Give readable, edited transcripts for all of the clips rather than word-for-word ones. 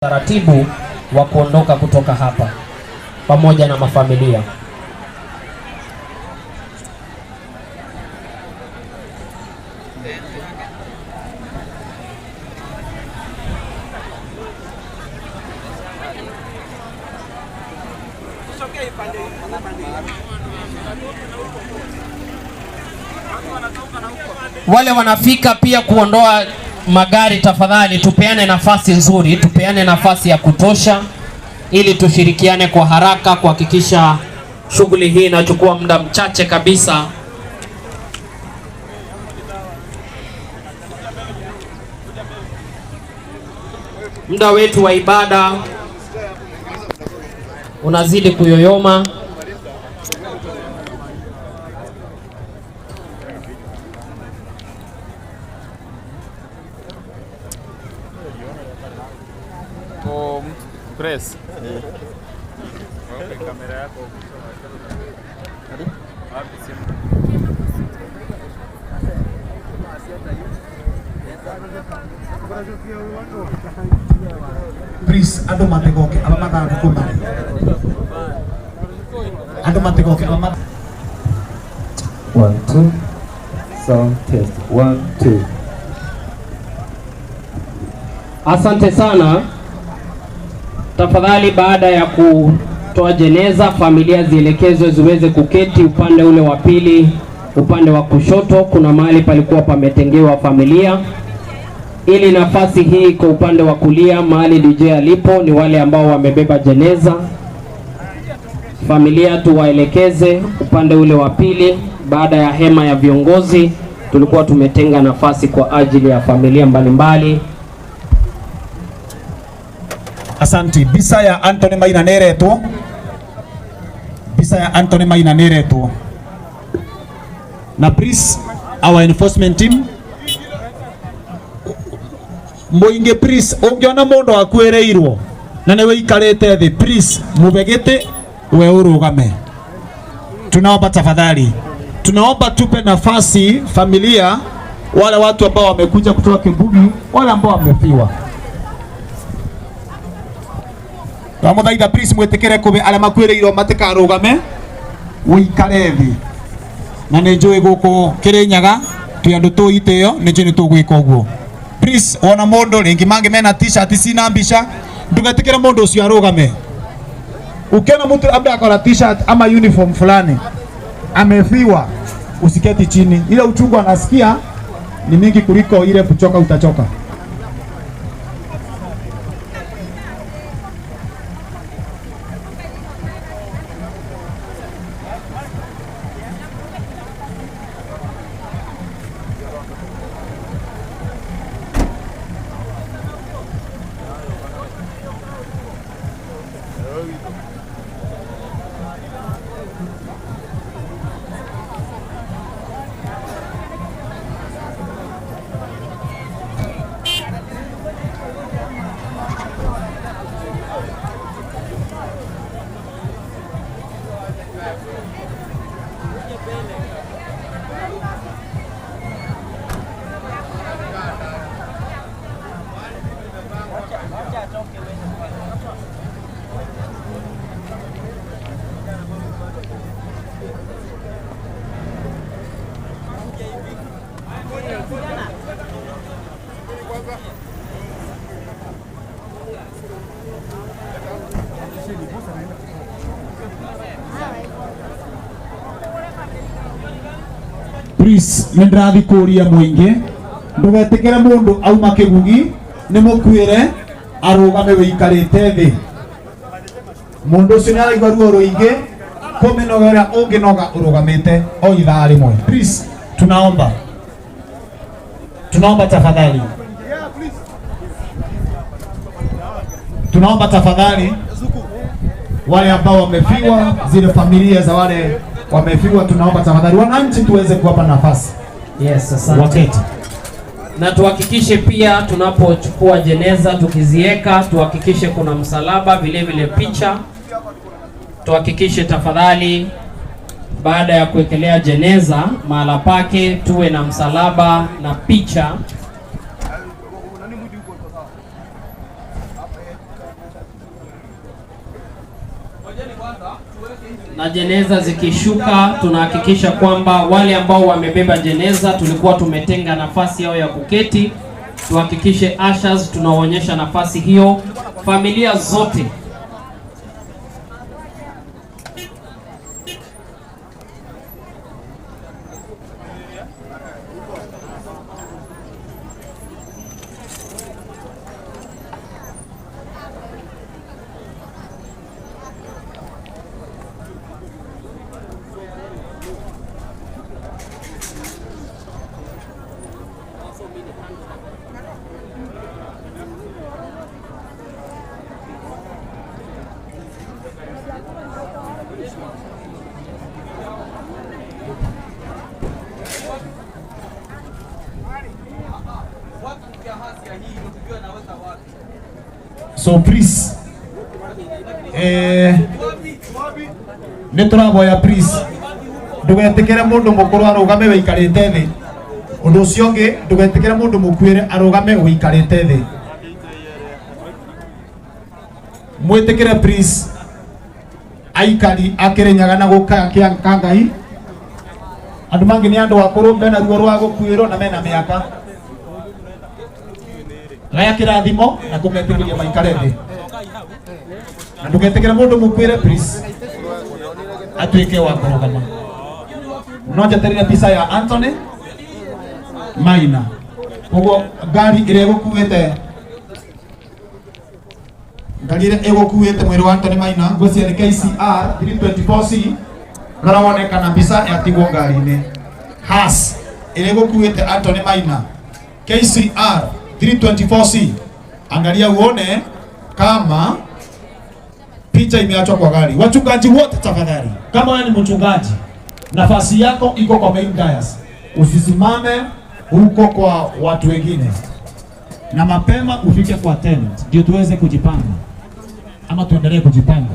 Taratibu wa kuondoka kutoka hapa pamoja na mafamilia. Wale wanafika pia kuondoa magari, tafadhali tupeane nafasi nzuri, tupeane nafasi ya kutosha ili tushirikiane kwa haraka kuhakikisha shughuli hii inachukua muda mchache kabisa. Muda wetu wa ibada unazidi kuyoyoma. Press. Kamera yako. Wapi simu? Please, andu matigoke aba mathanduku mari andu matigoke aba 1 2 sound test 1 2. Asante sana. Tafadhali, baada ya kutoa jeneza, familia zielekezwe ziweze kuketi upande ule wa pili, upande wa kushoto kuna mahali palikuwa pametengewa familia, ili nafasi hii kwa upande wa kulia mahali DJ alipo ni wale ambao wamebeba jeneza. Familia tuwaelekeze upande ule wa pili. Baada ya hema ya viongozi, tulikuwa tumetenga nafasi kwa ajili ya familia mbalimbali. Asanti. Mbica ya Anthony Maina nĩĩretwo. Mbica ya Anthony Maina nĩĩretwo. Na please our enforcement team muingi please, ungiona mundu akuireirwo na nĩ wĩikarĩte thĩ, please mube gĩtĩ we ũrũgame. Tunaomba tafadhali, tunaomba tupe nafasi familia, wale watu ambao wamekuja kutoka Kibugi, wale ambao wamefiwa. Twamuthaitha please mwitikire kube aria makuireirwo matikarugame wikare thi na nĩ njũĩ gũkũ Kĩrĩnyaga twĩ andũ tũ itĩo nĩ njũĩ nĩ tũgwĩka ũguo. Please wona mũndũ rĩngĩ mangĩ mena t-shirt cina mbica ndũgetikĩre mũndũ ũcio arũgame. Ukiona mtu labda ako na t-shirt ama uniform fulani amefiwa, usiketi chini. Ile uchungu anasikia ni mingi kuliko ile kuchoka utachoka. Please nĩ ndĩrathiĩ kũria mũingĩ ndũgetĩkĩre mũndũ auma kĩgugi nĩ mũkuĩre arũgame wĩikarĩte thĩ. Mũndũ ũcio nĩ araigua ruo rũingĩ kũmĩnoga ũrĩa ũngĩnoga ũrũgamĩte o ithaa rĩmwe. Please tunaomba, tunaomba tafadhali, tunaomba tafadhali wale ambao wamefiwa, zile familia za wale wamefiwa, tunaomba tafadhali wananchi tuweze kuwapa nafasi. Yes, asante. Waketi. Na tuhakikishe pia tunapochukua jeneza tukizieka, tuhakikishe kuna msalaba, vile vile picha. Tuhakikishe tafadhali baada ya kuwekelea jeneza mahala pake tuwe na msalaba na picha. Na jeneza zikishuka, tunahakikisha kwamba wale ambao wamebeba jeneza tulikuwa tumetenga nafasi yao ya kuketi, tuhakikishe ushers tunawaonyesha nafasi hiyo, familia zote. So please, nä tå raboya please ndågetä må ndå må kå rå arå game wä ikarä te thä å ndå å cio å ngä ndågetä kä re må ndå må kuä re arå game wä ikarä te thä mwä tä kä re please aikari a Kĩrĩnyaga na gũka kĩa Ngai andũ mangĩ nĩ andũ akũrũ mena ruo rwa gũkuĩrwo na mena mĩaka gaya kĩrathimo na kũmetĩkĩria maikare thĩ na ndũgetĩkĩre mũndũ mũkuĩre please atuĩke wa kũrũgama. No njeterere mbica ya Anthony Maina koguo ngari ĩrĩa ĩgũkuĩte ngari ĩrĩa ĩgũkuĩte mwĩrĩ wa Anthony Maina ngwĩciria nĩ KCR 324C rora wone kana mbica yatigwo ngari-inĩ. Has ĩrĩa ĩgũkuĩte Anthony Maina KCR 324C, angalia uone kama picha imeachwa kwa gari. Wachungaji wote tafadhali, kama wewe ni mchungaji, nafasi yako iko kwa main dais, usisimame huko kwa watu wengine, na mapema ufike kwa tent ndio tuweze kujipanga, ama tuendelee kujipanga.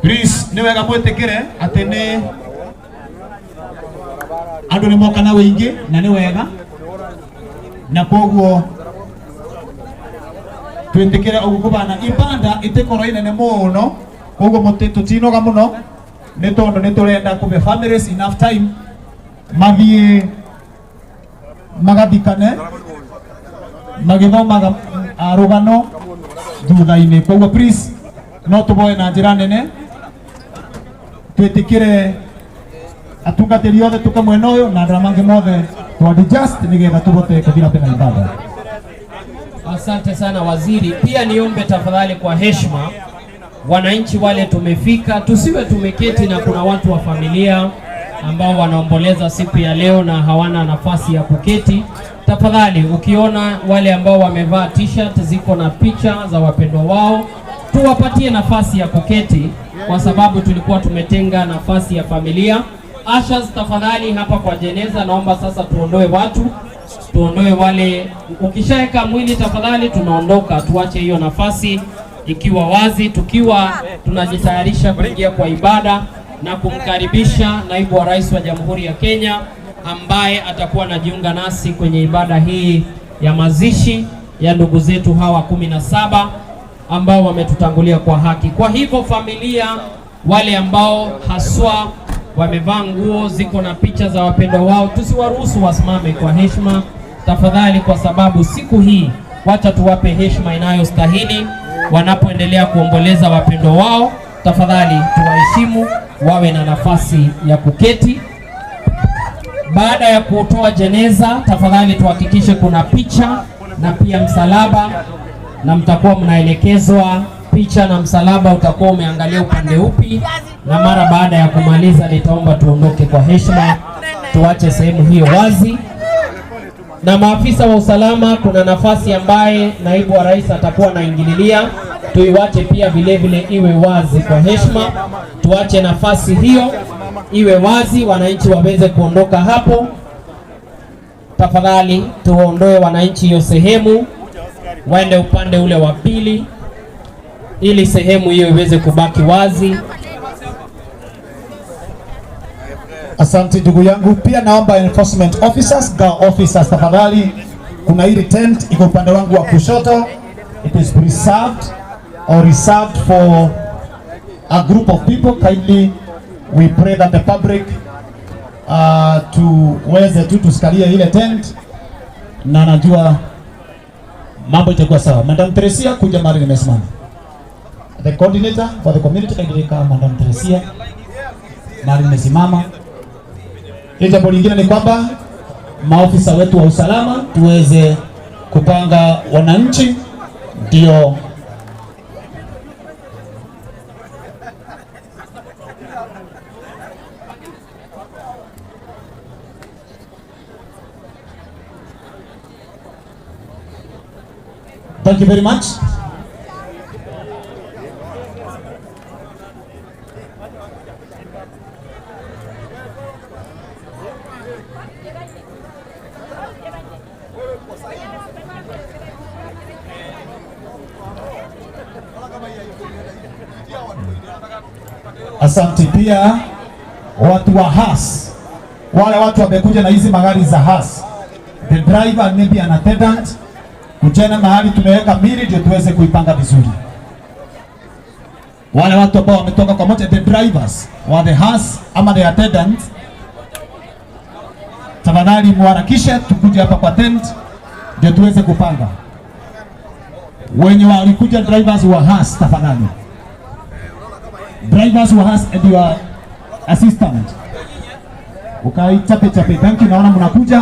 Please, nĩ wega mwĩtĩkĩre atĩ nĩ andũ nĩ moka na wĩingĩ na nĩ wega, na koguo twĩtĩkĩre ũguo kũbana ibanda ĩtĩkorwo inene mũno, koguo tũtinoga mũno nĩ tondũ nĩ tũrenda kũhe families enough time mathiĩ magathikane magĩthomaga rũgano thutha-inĩ. Koguo please no tũboe na njĩra nene twĩtĩkĩre atungatĩri othe tũke mwena ũyũ na andũ arĩa mangĩ mothe tũ adjust nĩgetha tũhote gũthiĩ na mbere na ibada. Asante sana waziri. Pia niombe tafadhali kwa heshima wananchi wale tumefika, tusiwe tumeketi na kuna watu wa familia ambao wanaomboleza siku ya leo na hawana nafasi ya kuketi. Tafadhali ukiona wale ambao wamevaa t-shirt ziko na picha za wapendwa wao, tuwapatie nafasi ya kuketi kwa sababu tulikuwa tumetenga nafasi ya familia. Ushers tafadhali hapa kwa jeneza, naomba sasa tuondoe watu, tuondoe wale. Ukishaweka mwili tafadhali tunaondoka, tuache hiyo nafasi ikiwa wazi, tukiwa tunajitayarisha kuingia kwa ibada na kumkaribisha naibu wa rais wa Jamhuri ya Kenya ambaye atakuwa anajiunga nasi kwenye ibada hii ya mazishi ya ndugu zetu hawa 17 ambao wametutangulia kwa haki. Kwa hivyo familia, wale ambao haswa wamevaa nguo ziko na picha za wapendwa wao, tusiwaruhusu wasimame kwa heshima tafadhali, kwa sababu siku hii wacha tuwape heshima inayostahili wanapoendelea kuomboleza wapendwa wao. Tafadhali tuwaheshimu, wawe na nafasi ya kuketi. Baada ya kutoa jeneza, tafadhali tuhakikishe kuna picha na pia msalaba, na mtakuwa mnaelekezwa picha na msalaba utakuwa umeangalia upande upi. Na mara baada ya kumaliza, nitaomba tuondoke kwa heshima, tuache sehemu hiyo wazi. Na maafisa wa usalama, kuna nafasi ambaye naibu wa rais atakuwa anaingililia, tuiwache pia vile vile iwe wazi kwa heshima, tuache nafasi hiyo. iwe wazi, wananchi waweze kuondoka hapo. Tafadhali tuondoe wananchi hiyo sehemu, waende upande ule wa pili, ili sehemu hiyo iweze kubaki wazi. Asante ndugu yangu. Pia naomba enforcement officers, girl officers, tafadhali, kuna hili tent iko upande wangu wa kushoto. It is preserved or reserved for a group of people. Kindly we pray that the public tuweze tu tusikalie ile tent, na najua mambo itakuwa sawa. Madam Teresia, kuja mahali nimesimama. The coordinator for the community, kindly come, Madam Teresia, mahali nimesimama. Hili jambo lingine ni kwamba maofisa wetu wa usalama tuweze kupanga wananchi ndio Thank you very much. Asante pia watu wa Haas, wale watu wamekuja na hizi magari za Haas, the driver maybe an attendant, kujena mahali tumeweka mili ndio tuweze kuipanga vizuri. Wale watu ambao wametoka kwa moja, the drivers wa the Haas ama the attendant, tafadhali muharakishe tukuje hapa kwa tent ndio tuweze kupanga. Wenye walikuja drivers wa Haas, tafadhali drivers wa Haas and your assistant, ukaichape chape. Thank you, naona mnakuja,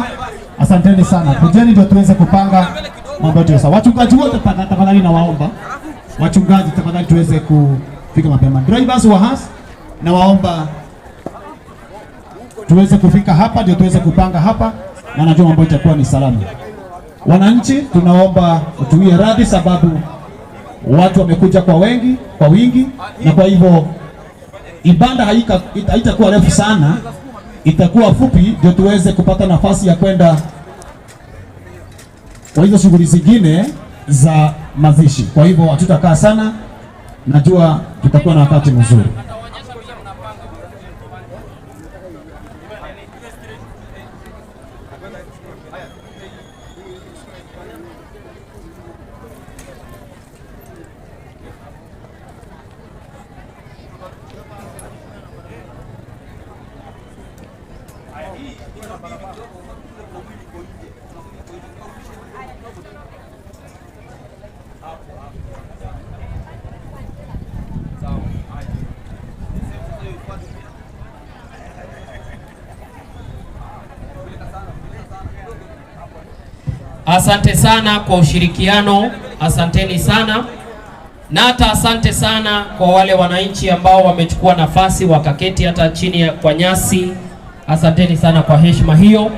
asanteni sana. Kujeni ndio tuweze kupanga mambo yetu sawa. Wachungaji wote tafadhali, nawaomba wachungaji tafadhali tuweze kufika mapema. Drivers wa Haas nawaomba tuweze kufika hapa ndio tuweze kupanga hapa, na najua mambo itakuwa ni salama. Wananchi tunaomba utuwie radhi, sababu watu wamekuja kwa wengi, kwa wingi, na kwa hivyo ibada haitakuwa refu sana, itakuwa fupi ndio tuweze kupata nafasi ya kwenda kwa hizo shughuli zingine za mazishi. Kwa hivyo hatutakaa sana, najua tutakuwa na wakati mzuri. Asante sana kwa ushirikiano, asanteni sana, na hata asante sana kwa wale wananchi ambao wamechukua nafasi wakaketi hata chini kwa nyasi. Asanteni sana kwa heshima hiyo,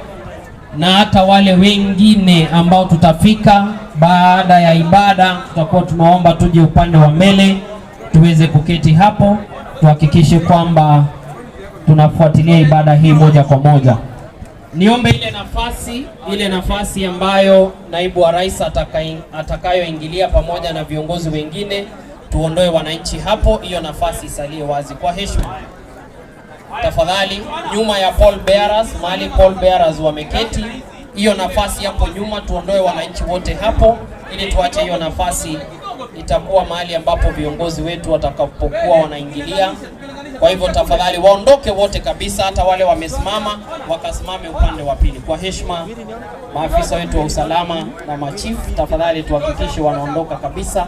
na hata wale wengine ambao tutafika baada ya ibada, tutakuwa tunaomba tuje upande wa mbele tuweze kuketi hapo, tuhakikishe kwamba tunafuatilia ibada hii moja kwa moja. Niombe ile nafasi ambayo naibu wa rais atakayoingilia pamoja na viongozi wengine, tuondoe wananchi hapo, hiyo nafasi isalie wazi kwa heshima. Tafadhali, nyuma ya Paul Bearers, mahali Paul Bearers wameketi, hiyo nafasi hapo nyuma, tuondoe wananchi wote hapo, ili tuache hiyo nafasi. Itakuwa mahali ambapo viongozi wetu watakapokuwa wanaingilia. Kwa hivyo tafadhali waondoke wote kabisa, hata wale wamesimama wakasimame upande wa pili. Kwa heshima, maafisa wetu wa usalama na machifu, tafadhali tuhakikishe wanaondoka kabisa.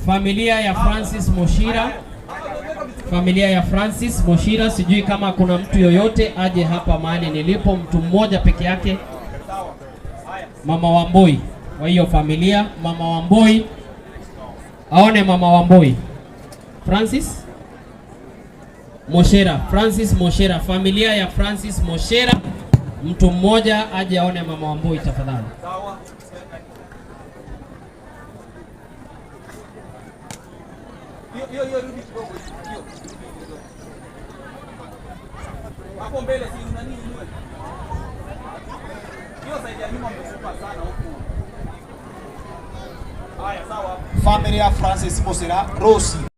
Familia ya Francis Moshira, familia ya Francis Moshira, sijui kama kuna mtu yoyote aje hapa mahali nilipo, mtu mmoja peke yake, Mama Wamboi wa hiyo familia, Mama Wamboi aone Mama Wamboi. Francis? Moshera, Francis Moshera, familia ya Francis Moshera, mtu mmoja aje aone mama Wambui tafadhali. Family ya Francis Mosera Rose.